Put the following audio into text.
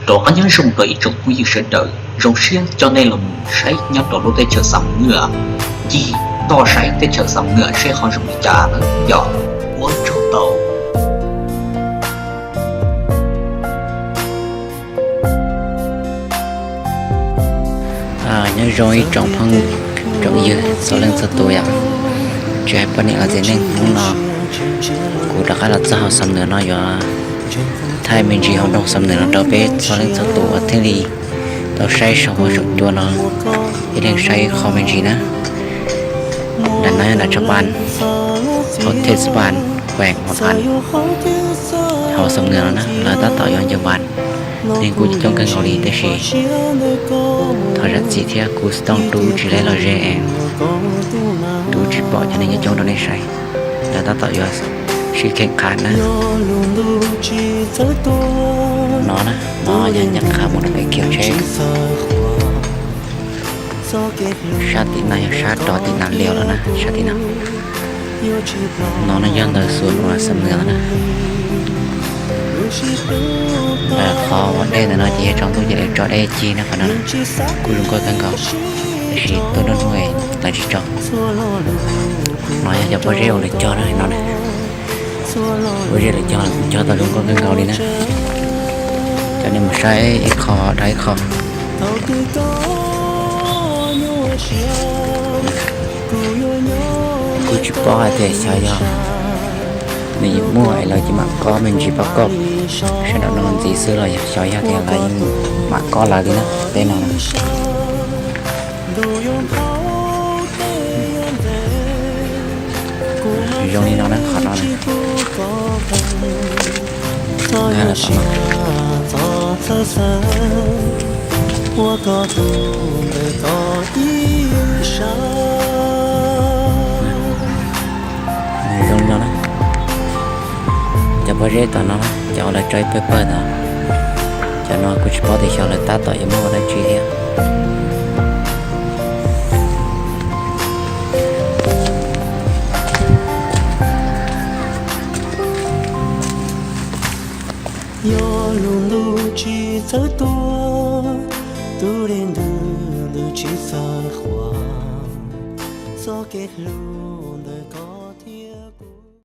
Rov qab nyob zoo rau ib tsoom phooj ywg sawv daws, zoo siab coj nej los saib nyob rau lub teb chaws Xam Nuas, ncig toj saib teb chaws Xam Nuas seb ho zoo li cas na yom. Ua tsaug tau. Nyob zoo ib tsoom phooj tsoom ywg txhua leej txhua tus yom, tsis hais poj niam los txiv neej, hnub no kuv rov qab los txog hauv Xam Nuas no yuav thaij me ntsis hauv nroog Xam Nuas no rau peb txhua leej txhua tus uas thiaj li tau saib saum huab saum cua no ib leeg saib ib qho me ntsis na. Ntawm no yog nram tshav npas, hauv thej npas, kheem Hmoob Thav, hauv Xam Nuas no na, lawv tab tom yuav ncaws npas, neeg kuj coob kawg nkaus li tab sis thov zam txim thiab kuv tsis tau rub tsis laib los ze es rub tsis pom cov neeg coob coob rau nej saib. Lawv tab tom yuav sib kheem qham na. No na, no yog ncaj qha mus rau pem kios tsheb. Sab tim no yog sab rov tim no lios lawm na, sab tim no. No no yog ntawm xuas uas Xam Nuas na. Ntawm qhov uas dej ntawm no ces yog tsaus ntuj ces lawv tso dej cig na qhov no na. Kuj zoo nkauj kawg nkaus, tab sis tuaj nruab hnub lawv tsis tso. No yog cov pob zeb uas lawv cog na no na. Pob zeb lawv cog, cog tau zoo nkauj kawg nkaus li na. Coj nej mus saib ib qho dhau ib qho. Kuj tsis paub hais tias xyov yog nws yeej muaj es lawv cia li mam kob me ntsis pob koj sab nraum no ntxiv xwb los yog xyov yog tias lawv yeej mam kob lawv li na, teb no na. Zoo li no na, qhov no na. Zoo li no na. Cov pob zeb tom no, cov uas lawv tso ib pawg pawg ntawd, cov no kuj tsis paub tias xyov lawv tab tom yuav muab ua dab tsi thiab. Yog lub ntuj tsis txawj tuaj, tus dej ntws ntws tsis txawj qhuav, txoj kev hlub